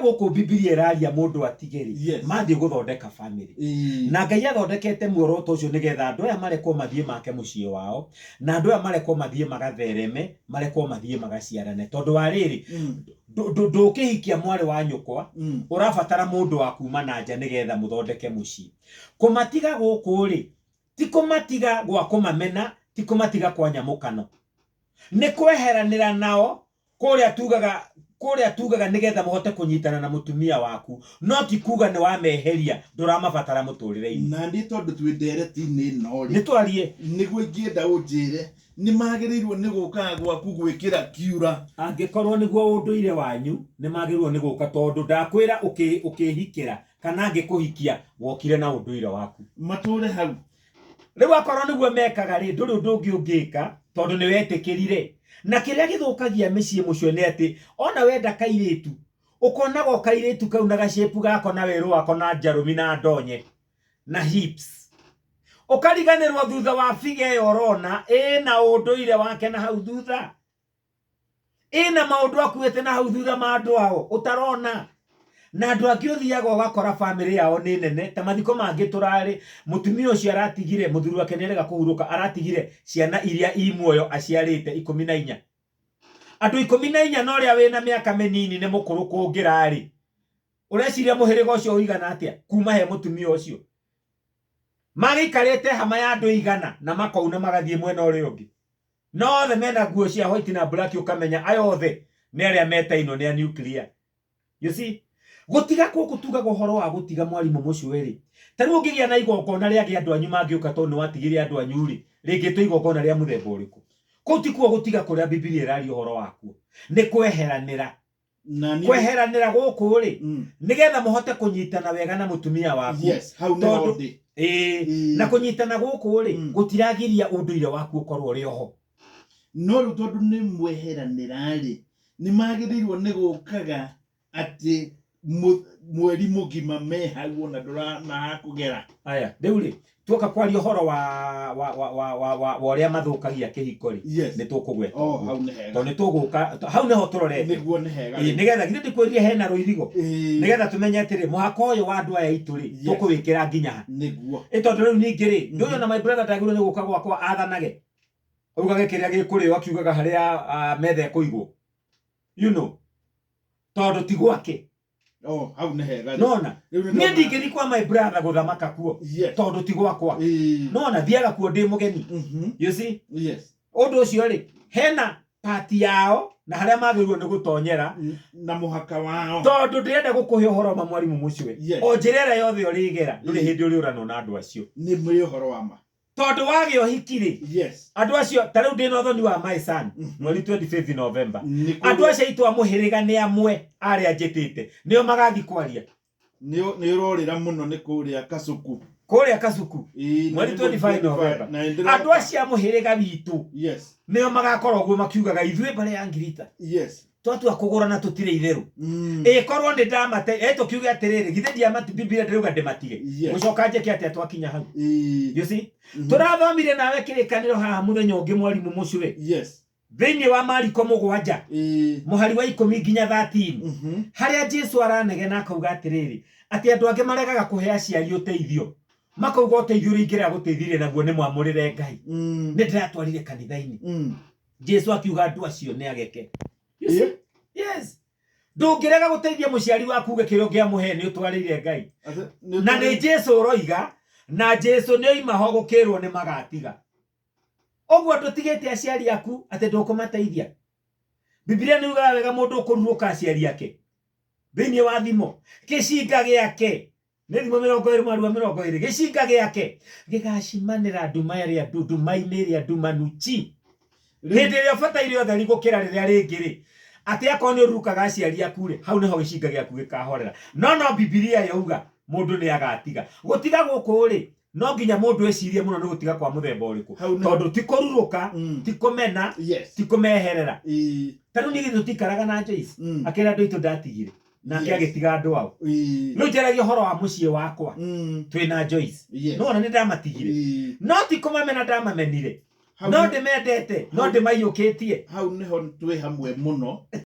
Gũkũ Bibilia ĩraria mũndũ atige rĩ, mathiĩ gũthondeka family. Na Ngai athondekete muoroto ũcio nĩgetha andũ aya marekwo mathiĩ make mũciĩ wao, na andũ aya marekwo mathiĩ magathereme, marekwo mathiĩ magaciarane. Tondũ wa rĩrĩ, ndũkĩhikia mwarĩ wa nyũkwa, ũrabatara mũndũ wa kuma na nja nĩgetha mũthondeke mũciĩ. Kũmatiga gũkũ rĩ, ti kũmatiga gwa kũmamena, ti kũmatiga kwa nyamũkano. Nĩ kweheranĩra nao kũrĩa tugaga kũrĩa tugaga nĩgetha mũhote kũnyitana na mũtumia waku, no ti kuga nĩ wameheria ndũramabatara mũtũrĩre-inĩ. Na niĩ tondũ twĩ ndereti-inĩ ĩno rĩ, Nĩ twarie. Nĩguo ingĩenda ũnjĩre nĩ magĩrĩirwo nĩ gũkaga gwaku gwĩkĩra kiura? Angĩkorwo nĩguo ũndũire wanyu, nĩ magĩrĩirwo nĩ gũka tondũ ndakwĩra ũkĩhikĩra kana ngĩkũhikia wokire na ũndũire waku. Matũre hau. Rĩu akorwo nĩguo mekaga rĩ, ndũrĩ ũndũ ũngĩ ũngĩka tondũ nĩ wetĩkĩrire. Na kĩrĩa gĩthũkagia mĩciĩ mũcio nĩ atĩ ona wenda kairĩtu, ũkonaga o kairĩtu kau na gacĩpu gako na werũ wako na njarũmi na ndonye na hips. Ũkariganĩrwo thutha wa figa ĩyo ũrona ĩna ũndũire wake na hau thutha. Ĩna maũndũ akuĩte na hau thutha ma andũ ao ũtarona. Na andũ angĩ ũthiaga ũgakora bamĩrĩ yao nĩ nene, ta mathiko mangĩ tũrarĩ, mũtumia ũcio aratigire, mũthuri wake nĩ arega kũhurũka, aratigire ciana iria i muoyo aciarĩte 14. Andũ 14 na ũrĩa wĩna mĩaka mĩnini nĩ mũkũrũ kũngĩra rĩ, ũreciria mũhĩrĩga ũcio ũigana atĩa kuma he mũtumia ũcio? Magĩikarĩte hama ya andũ 100 na makauna magathiĩ mwena ũrĩa ũngĩ. Na othe mena nguo cia white na black, ũkamenya aya othe nĩ arĩa metainwo nĩ a nuclear. You see? Gũtiga kũkũ tugaga ũhoro wa gũtiga mwarimũ mũcwe rĩ. Ta rĩu ũngĩgĩa na igongona rĩangĩ andũ anyu mangĩũka tondũ nĩ watigire andũ anyu rĩ, rĩngĩtwo igongona rĩa mũthemba ũrĩkũ? Kũu tikuo gũtiga kũrĩa Bibilia ĩraria ũhoro wakuo. Nĩ kweheranĩra. Na niĩ Kweheranĩra gũkũ rĩ, nĩgetha mũhote kũnyitana wega na mũtumia waku. Yes, hau nĩho Tondũ ndĩ. Ĩĩ, na kũnyitana gũkũ rĩ, gũtiragiria ũndũire waku ũkorwo ũrĩ oho. No rĩu tondũ nĩ mweheranĩra rĩ, nĩ magĩrĩirwo nĩ gũkaga atĩ mweri mũgima me hau ona ndũrona hakũgera? Aya, rĩu rĩ, tuoka kwaria ũhoro wa wa wa wa wa wa wa ũrĩa mathũkagia kĩhiko rĩ, nĩ tũkũgweta Oh, ũguo. Hau nĩ hega. Tondũ nĩ tũgũka hau nĩho tũrorete. Nĩguo, nĩ hega. Ĩĩ, nĩgetha githĩ ndikwĩrire hena rũirigo, nĩgetha tũmenye atĩrĩ, mũhaka ũyũ wa andũ aya aitũ rĩ, tũkũwĩkĩra nginya ha. Ĩ tondũ rĩu ningĩ rĩ, ndũĩ ona my brother ndagĩrĩirwo nĩ gũka gwakwa athanage, augage kĩrĩa gĩkũrĩo, akiugaga harĩa metha ĩkũigwo, tondũ ti gwake. Oh, hau nĩ hega rĩ. Nona Rĩu nĩ niĩ ndona. Ndingĩthiĩ kwa my brother gũthamaka kuo tondũ ti gwakwa. Nona thiaga kuo ndĩ mũgeni. You see? Ũndũ ũcio rĩ, hena pati yao na harĩa magĩrĩirwo nĩ gũtonyera Na mũhaka wao. Tondũ ndĩrenda gũkũhe ũhoro ma, mwarimũ mũcwe, o njĩra ĩrĩa yothe ũrĩgera, ndũrĩ hĩndĩ ũrĩũranwo na andũ acio. Nĩ mwĩ ũhoro wa ma. Tondũ wagĩa ũhiki rĩ, andũ acio, ta rĩu ndĩna ũthoni wa my son mweri 25 November. Nĩ Andũ acio aitũ a mũhĩrĩga nĩ amwe arĩa njĩtĩte, nĩo magathi kwaria. Nĩ ũrorĩra mũno nĩ kũrĩa Kasuku. Kũrĩa Kasuku. Ĩĩ, na Mweri nĩ 25 November. Na nĩ Andũ acio a mũhĩrĩga witũ nĩo magakorwo ũguo makiugaga ithuĩ mbarĩ ya Ngirita twatua kũgũrana tũtirĩ itherũ. Ĩkorwo nĩ ndamate ĩ tũkiuge atĩrĩrĩ, githĩ ndiamati Bibilia ndĩrauga ndĩmatige? Gũcoka njĩke atĩa twakinya hau? You see? Tũrathomire nawe kĩrĩkanĩro haha mũthenya ũngĩ, mwarimũ mũcwe, thĩinĩ wa Mariko 7, mũhari wa 10 nginya 13, harĩa Jesu aranegena akauga atĩrĩrĩ, atĩ andũ angĩ maregaga kũhe aciari ũteithio, makauga ũteithio ũrĩa ingĩrega gũteithirie naguo nĩ mwamũrĩre Ngai, nĩ ndĩratwarire kanitha-inĩ. Jesu akiuga andũ acio nĩ ageke. You see? Yes, ndũngĩrega gũteithia mũciari waku uge kĩrĩa ũngĩamũhe nĩ ũtwarĩire Ngai. Na nĩ Jesu ũroiga, na Jesu nĩ oima ho gũkĩrwo nĩ magatiga ũguo. Ndũtigĩte aciari aku atĩ ndũkũmateithia. Bibilia nĩ yugaga wega, mũndũ ũkũrurũka aciari ake, thĩinĩ wa Thimo, gĩcinga gĩake nĩ Thimo 20 mweri wa 20, gĩcinga gĩake gĩgacimanĩra nduma ĩrĩa nduma-inĩ ĩrĩa ndumanu chi hĩndĩ ĩrĩa ũbataire ũtheri gũkĩra rĩrĩa rĩngĩ rĩ, atĩ akorwo nĩ ũrurukaga aciari aku rĩ, hau nĩho gĩcinga gĩaku gĩkahorera. No Bibilia yauga mũndũ nĩ agatiga. Gũtiga gũkũ rĩ, no nginya mũndũ ecirie mũno nĩ gũtiga kwa mũthemba ũrĩkũ, Hau nĩho- tondũ ti kũrurũka, ti kũmena, ti kũmeherera. Ta rĩu niĩ tũtikaraga na Joyce, akĩra andũ aitũ ndatigire nake, agĩtiga andũ ao. Rĩu njaragia ũhoro wa mũciĩ wakwa, twĩna Joyce. No ona nĩ ndamatigire, no ti kũmamena ndamamenire. Hau No ndĩmendete, no ndĩmaiyũkĩtie. Hau nĩho twĩ hamwe mũno.